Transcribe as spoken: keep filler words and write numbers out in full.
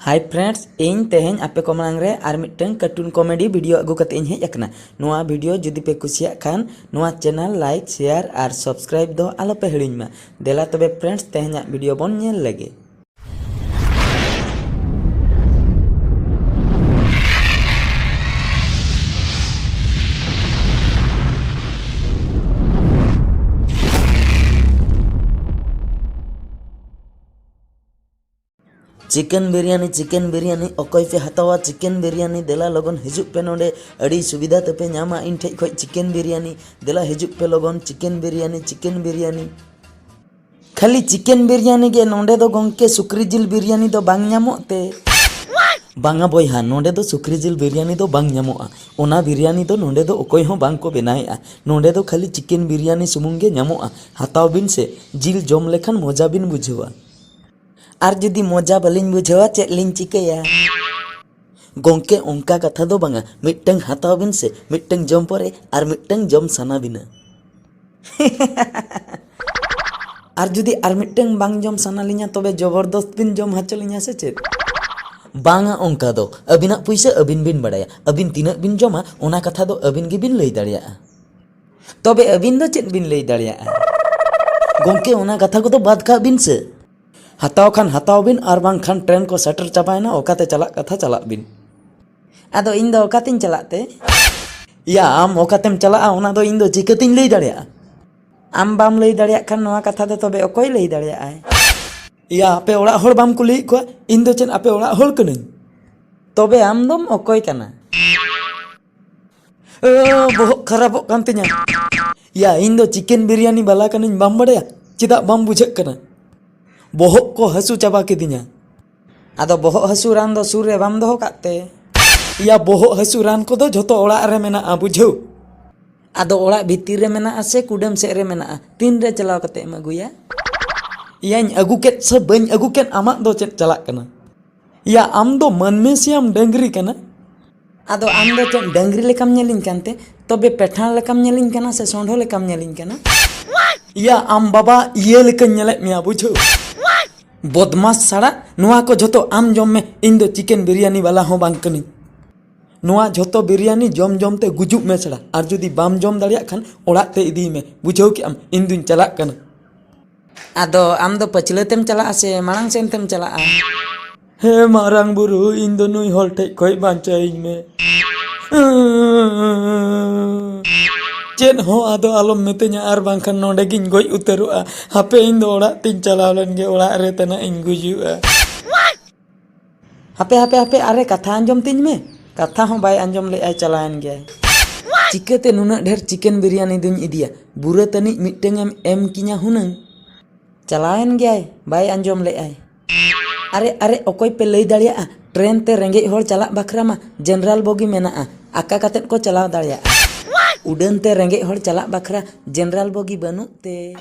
Hi friends, ᱤᱧ ᱛᱮᱦᱮᱧ ᱟᱯᱮ ᱠᱚ ᱢᱟᱲᱟᱝ ᱨᱮ ᱟᱨ ᱢᱤᱫᱴᱟᱝ cartoon comedy video ᱟᱹᱜᱩ ᱠᱟᱛᱮ ᱤᱧ ᱦᱮᱡ ᱟᱠᱟᱱᱟ᱾ ᱱᱚᱣᱟ video ᱡᱩᱫᱤ ᱯᱮ ᱠᱩᱥᱤᱭᱟᱜ ᱠᱷᱟᱱ, ᱱᱚᱣᱟ channel like, share ᱟᱨ subscribe ᱫᱚ ᱟᱞᱚ ᱯᱮ ᱦᱤᱲᱤᱧ ᱢᱟ᱾ ᱫᱮᱞᱟ ᱛᱚᱵᱮ friends, ᱛᱮᱦᱮᱧᱟᱜ video ᱵᱚᱱ ᱧᱮᱞ ᱞᱮᱜᱮ᱾ Chicken biryani, chicken biryani, ᱚᱠᱚᱭ ᱯᱮ ᱦᱟᱛᱟᱣᱟ chicken biryani? ᱫᱮᱞᱟ ᱞᱚᱜᱚᱱ ᱦᱤᱡᱩᱜ ᱯᱮ ᱱᱚᱰᱮ, ᱟᱹᱰᱤ ᱥᱩᱵᱤᱫᱷᱟ ᱛᱮᱯᱮ ᱧᱟᱢᱟ ᱤᱧ ᱴᱷᱮᱡ ᱠᱷᱚᱡ chicken biryani᱾ ᱫᱮᱞᱟ ᱦᱤᱡᱩᱜ ᱯᱮ ᱞᱚᱜᱚᱱ, chicken biryani, chicken biryani᱾ ᱠᱷᱟᱹᱞᱤ chicken biryani ᱜᱮ, ᱱᱚᱰᱮ ᱫᱚ ᱜᱚᱝᱠᱮ ᱥᱩᱠᱨᱤ ᱡᱤᱞ biryani ᱫᱚ ᱵᱟᱝ ᱧᱟᱢᱚᱜ ᱛᱮ? ᱵᱟᱝᱟ ᱵᱚᱭᱦᱟ, ᱱᱚᱰᱮ ᱫᱚ ᱥᱩᱠᱨᱤ ᱡᱤᱞ biryani ᱫᱚ ᱵᱟᱝ ᱧᱟᱢᱚᱜᱼᱟ᱾ ᱚᱱᱟ biryani ᱫᱚ ᱱᱚᱰᱮ ᱫᱚ ᱚᱠᱚᱭ ᱦᱚᱸ ᱵᱟᱝ ᱠᱚ ᱵᱮᱱᱟᱣᱮᱫᱼᱟ᱾ ᱱᱚᱰᱮ ᱫᱚ ᱠᱷᱟᱹᱞᱤ chicken biryani ᱥᱩᱢᱩᱝ ᱜᱮ ᱧᱟᱢᱚᱜᱼᱟ᱾ ᱦᱟᱛᱟᱣ ᱵᱤᱱ ᱥᱮ, ᱡᱤᱞ ᱡᱚᱢ ᱞᱮᱠᱷᱟᱱ ᱢᱚᱡᱟ ᱵᱤᱱ ᱵᱩᱡᱷᱟᱹᱣᱟ᱾ ᱟᱨ ᱡᱩᱫᱤ ᱢᱚᱡᱟ ᱵᱟᱹᱞᱤᱧ ᱵᱩᱡᱷᱟᱹᱣᱟ, ᱪᱮᱫ ᱞᱤᱧ ᱪᱤᱠᱟᱹᱭᱟ? ᱜᱚᱝᱠᱮ, ᱚᱱᱠᱟ ᱠᱟᱛᱷᱟ ᱫᱚ ᱵᱟᱝᱟ, ᱢᱤᱫᱴᱟᱝ ᱦᱟᱛᱟᱣ ᱵᱤᱱ ᱥᱮ, ᱢᱤᱫᱴᱟᱝ ᱡᱚᱢ ᱯᱚᱨᱮ ᱟᱨ ᱢᱤᱫᱴᱟᱝ ᱡᱚᱢ ᱥᱟᱱᱟ ᱵᱤᱱᱟ᱾ ᱟᱨ ᱡᱩᱫᱤ ᱟᱨ ᱢᱤᱫᱴᱟᱝ ᱵᱟᱝ ᱡᱚᱢ ᱥᱟᱱᱟ ᱞᱤᱧᱟ, ᱛᱚᱵᱮ ᱡᱚᱵᱚᱨᱫᱚᱥᱛ ᱵᱤᱱ ᱡᱚᱢ ᱦᱚᱪᱚ ᱞᱤᱧᱟ ᱥᱮ ᱪᱮᱫ? ᱵᱟᱝᱟ, ᱚᱱᱠᱟ ᱫᱚ᱾ ᱟᱹᱵᱤᱱᱟᱜ ᱯᱩᱭᱥᱟᱹ ᱟᱹᱵᱤᱱ ᱵᱤᱱ ᱵᱟᱲᱟᱭᱟ, ᱟᱹᱵᱤᱱ ᱛᱤᱱᱟᱹᱜ ᱵᱤᱱ ᱡᱚᱢᱟ, ᱚᱱᱟ ᱠᱟᱛᱷᱟ ᱫᱚ ᱟᱹᱵᱤᱱ ᱜᱮᱵᱤᱱ ᱞᱟᱹᱭ ᱫᱟᱲᱮᱭᱟᱜᱼᱟ᱾ ᱛᱚᱵᱮ ᱟᱹᱵᱤᱱ ᱫᱚ ᱪᱮᱫ ᱵᱤᱱ ᱞᱟᱹᱭ ᱫᱟᱲᱮᱭᱟᱜᱼᱟ? ᱜᱚᱝᱠᱮ, ᱚᱱᱟ ᱠᱟᱛᱷᱟ ᱠᱚᱫᱚ ᱵᱟᱫ ᱠᱟᱜ ᱵᱤᱱ ᱥᱮ᱾ ᱦᱟᱛᱟᱣ ᱠᱷᱟᱱ ᱦᱟᱛᱟᱣ ᱵᱤᱱ, ᱟᱨ ᱵᱟᱝᱠᱷᱟᱱ train ᱠᱚ ᱥᱮᱴᱮᱨ ᱪᱟᱵᱟᱭᱮᱱᱟ, ᱚᱠᱟᱛᱮ ᱪᱟᱞᱟᱜ ᱠᱟᱛᱷᱟ ᱪᱟᱞᱟᱜ ᱵᱤᱱ᱾ ᱟᱫᱚ ᱤᱧ ᱫᱚ ᱚᱠᱟᱛᱤᱧ ᱪᱟᱞᱟᱜ ᱛᱮ? ᱭᱟ, ᱟᱢ ᱚᱠᱟᱛᱮᱢ ᱪᱟᱞᱟᱜᱼᱟ, ᱚᱱᱟ ᱫᱚ ᱤᱧ ᱫᱚ ᱪᱤᱠᱟᱹᱛᱤᱧ ᱞᱟᱹᱭ ᱫᱟᱲᱮᱭᱟᱜᱼᱟ? ᱟᱢ ᱵᱟᱢ ᱞᱟᱹᱭ ᱫᱟᱲᱮᱭᱟᱜ ᱠᱷᱟᱱ, ᱱᱚᱣᱟ ᱠᱟᱛᱷᱟ ᱫᱚ ᱛᱚᱵᱮ ᱚᱠᱚᱭ ᱞᱟᱹᱭ ᱫᱟᱲᱮᱭᱟᱜᱼᱟᱭ? ᱭᱟ, ᱟᱯᱮ ᱚᱲᱟᱜ ᱦᱚᱲ ᱵᱟᱢ ᱠᱩᱞᱤᱭᱮᱫ ᱠᱚᱣᱟ? ᱤᱧ ᱫᱚ ᱪᱮᱫ ᱟᱯᱮ ᱚᱲᱟᱜ ᱦᱚᱲ ᱠᱟᱹᱱᱟᱹᱧ? ᱛᱚᱵᱮ ᱟᱢ ᱫᱚᱢ ᱚᱠᱚᱭ ᱠᱟᱱᱟ? ᱮ, ᱵᱚᱦᱚᱜ ᱠᱷᱟᱨᱟᱯᱚᱜ ᱠᱟᱱ ᱛᱤᱧᱟ᱾ ᱭᱟ, ᱤᱧ ᱫᱚ chicken biryani ᱵᱟᱞᱟ ᱠᱟᱹᱱᱟᱹᱧ, ᱵᱟᱢ ᱵᱟᱲᱟᱭᱟ? ᱪᱮᱫᱟᱜ ᱵᱟᱢ ᱵᱩᱡᱷᱟᱹᱜ ᱠᱟᱱᱟ? ᱵᱚᱦᱚᱜ ᱠᱚ ᱦᱟᱹᱥᱩ ᱪᱟᱵᱟ ᱠᱤᱫᱤᱧᱟ᱾ ᱟᱫᱚ ᱵᱚᱦᱚᱜ ᱦᱟᱹᱥᱩ ᱨᱟᱱ ᱫᱚ ᱥᱩᱨ ᱨᱮ ᱵᱟᱢ ᱫᱚᱦᱚ ᱠᱟᱜ ᱛᱮ? ᱭᱟ, ᱵᱚᱦᱚᱜ ᱦᱟᱹᱥᱩ ᱨᱟᱱ ᱠᱚᱫᱚ ᱡᱷᱚᱛᱚ ᱚᱲᱟᱜ ᱨᱮ ᱢᱮᱱᱟᱜᱼᱟ, ᱵᱩᱡᱷᱟᱹᱣ᱾ ᱟᱫᱚ ᱚᱲᱟᱜ ᱵᱷᱤᱛᱤᱨ ᱨᱮ ᱢᱮᱱᱟᱜᱼᱟ ᱥᱮ ᱠᱩᱰᱟᱹᱢ ᱥᱮᱫ ᱨᱮ ᱢᱮᱱᱟᱜᱼᱟ? ᱛᱤᱱ ᱨᱮ ᱪᱟᱞᱟᱣ ᱠᱟᱛᱮ ᱮᱢ ᱟᱹᱜᱩᱭᱟ? ᱭᱟᱧ ᱟᱹᱜᱩ ᱠᱮᱫ ᱥᱮ ᱵᱟᱹᱧ ᱟᱹᱜᱩ ᱠᱮᱫ, ᱟᱢᱟᱜ ᱫᱚ ᱪᱮᱫ ᱪᱟᱞᱟᱜ ᱠᱟᱱᱟ? ᱭᱟ, ᱟᱢ ᱫᱚ ᱢᱟᱹᱱᱢᱤ ᱥᱮᱭᱟᱢ ᱰᱟᱹᱝᱨᱤ ᱠᱟᱱᱟ? ᱟᱫᱚ ᱟᱢ ᱫᱚ ᱪᱮᱫ ᱰᱟᱹᱝᱨᱤ ᱞᱮᱠᱟᱢ ᱧᱮᱞᱤᱧ ᱠᱟᱱᱛᱮ? ᱛᱚᱵᱮ ᱯᱮᱴᱷᱟᱲ ᱞᱮᱠᱟᱢ ᱧᱮᱞᱤᱧ ᱠᱟᱱᱟ ᱥᱮ ᱥᱚᱸᱰᱷᱚ ᱞᱮᱠᱟᱢ ᱧᱮᱞᱤᱧ ᱠᱟᱱᱟ? ᱭᱟ, ᱟᱢ ᱵᱟᱵᱟ ᱤᱭᱟᱹ ᱞᱮᱠᱟᱧ ᱧᱮᱞᱮᱫ ᱢᱮᱭᱟ, ᱵᱩᱡᱷᱟᱹᱣ? ᱵᱚᱫᱢᱟᱥ ᱥᱟᱲᱟ, ᱱᱚᱣᱟ ᱠᱚ ᱡᱷᱚᱛᱚ ᱟᱢ ᱡᱚᱢ ᱢᱮ, ᱤᱧ ᱫᱚ ᱪᱤᱠᱮᱱ ᱵᱤᱨᱭᱟᱱᱤ ᱵᱟᱞᱟ ᱦᱚᱸ ᱵᱟᱝ ᱠᱟᱹᱱᱟᱹᱧ᱾ ᱱᱚᱣᱟ ᱡᱷᱚᱛᱚ ᱵᱤᱨᱭᱟᱱᱤ ᱡᱚᱢ ᱡᱚᱢ ᱛᱮ ᱜᱩᱡᱩᱜ ᱢᱮ ᱥᱟᱲᱟ, ᱟᱨ ᱡᱩᱫᱤ ᱵᱟᱢ ᱡᱚᱢ ᱫᱟᱲᱮᱭᱟᱜ ᱠᱷᱟᱱ ᱚᱲᱟᱜ ᱛᱮ ᱤᱫᱤᱭ ᱢᱮ, ᱵᱩᱡᱷᱟᱹᱣ ᱠᱮᱜ ᱟᱢ? ᱤᱧ ᱫᱩᱧ ᱪᱟᱞᱟᱜ ᱠᱟᱱᱟ᱾ ᱟᱫᱚ ᱟᱢ ᱫᱚ ᱯᱟᱹᱪᱷᱞᱟᱹ ᱛᱮᱢ ᱪᱟᱞᱟᱜᱼᱟ ᱥᱮ ᱢᱟᱲᱟᱝ ᱥᱮᱱ ᱛᱮᱢ ᱪᱟᱞᱟᱜᱼᱟ? ᱦᱮ ᱢᱟᱨᱟᱝ ᱵᱩᱨᱩ, ᱤᱧ ᱫᱚ ᱱᱩᱭ ᱦᱚᱲ ᱴᱷᱮᱡ ᱠᱷᱚᱡ ᱵᱟᱧᱪᱟᱣᱤᱧ ᱢᱮ᱾ ᱪᱮᱫ ᱦᱚᱸ ᱟᱫᱚ ᱟᱞᱚᱢ ᱢᱤᱛᱟᱹᱧᱟ, ᱟᱨ ᱵᱟᱝᱠᱷᱟᱱ ᱱᱚᱰᱮ ᱜᱤᱧ ᱜᱚᱡ ᱩᱛᱟᱹᱨᱚᱜᱼᱟ᱾ ᱦᱟᱯᱮ, ᱤᱧ ᱫᱚ ᱚᱲᱟᱜ ᱛᱤᱧ ᱪᱟᱞᱟᱣ ᱞᱮᱱ ᱜᱮ, ᱚᱲᱟᱜ ᱨᱮ ᱛᱟᱱᱟᱜ ᱤᱧ ᱜᱩᱡᱩᱜᱼᱟ᱾ ᱦᱟᱯᱮ, ᱦᱟᱯᱮ, ᱦᱟᱯᱮ, ᱟᱨᱮ ᱠᱟᱛᱷᱟ ᱟᱸᱡᱚᱢ ᱛᱤᱧ ᱢᱮ᱾ ᱠᱟᱛᱷᱟ ᱦᱚᱸ ᱵᱟᱭ ᱟᱸᱡᱚᱢ ᱞᱮᱫᱼᱟᱭ, ᱪᱟᱞᱟᱣᱮᱱ ᱜᱮᱭᱟᱭ᱾ ᱪᱤᱠᱟᱹᱛᱮ ᱱᱩᱱᱟᱹᱜ ᱰᱷᱮᱨ ᱪᱤᱠᱮᱱ ᱵᱤᱨᱭᱟᱱᱤ ᱫᱩᱧ ᱤᱫᱤᱭᱟ? ᱵᱩᱨᱟᱹ ᱛᱟᱹᱱᱤᱡ ᱢᱤᱫᱴᱟᱝ ᱮᱢ ᱮᱢ ᱠᱤᱧᱟ ᱦᱩᱱᱟᱹᱝ᱾ ᱪᱟᱞᱟᱣᱮᱱ ᱜᱮᱭᱟᱭ, ᱵᱟᱭ ᱟᱸᱡᱚᱢ ᱞᱮᱫᱼᱟᱭ᱾ ᱟᱨᱮ, ᱟᱨᱮ, ᱚᱠᱚᱭ ᱯᱮ ᱞᱟᱹᱭ ᱫᱟᱲᱮᱭᱟᱜᱼᱟ, ᱴᱨᱮᱱ ᱛᱮ ᱨᱮᱸᱜᱮᱡ ᱦᱚᱲ ᱪᱟᱞᱟᱜ ᱵᱟᱠᱷᱨᱟ ᱢᱟ ᱡᱮᱱᱟᱨᱮᱞ ᱵᱚᱜᱤ ᱢᱮᱱᱟᱜᱼᱟ, ᱟᱠᱟ ᱠᱟᱛᱮᱫ ᱠᱚ ᱪᱟᱞᱟᱣ ᱫᱟᱲᱮᱭᱟᱜᱼᱟ? ᱩᱰᱟᱹᱱ ᱛᱮ ᱨᱮᱸᱜᱮᱡ ᱦᱚᱲ ᱪᱟᱞᱟᱜ ᱵᱟᱠᱷᱨᱟ ᱡᱮᱱᱟᱨᱮᱞ ᱵᱚᱜᱤ ᱵᱟᱹᱱᱩᱜ ᱛᱮ᱾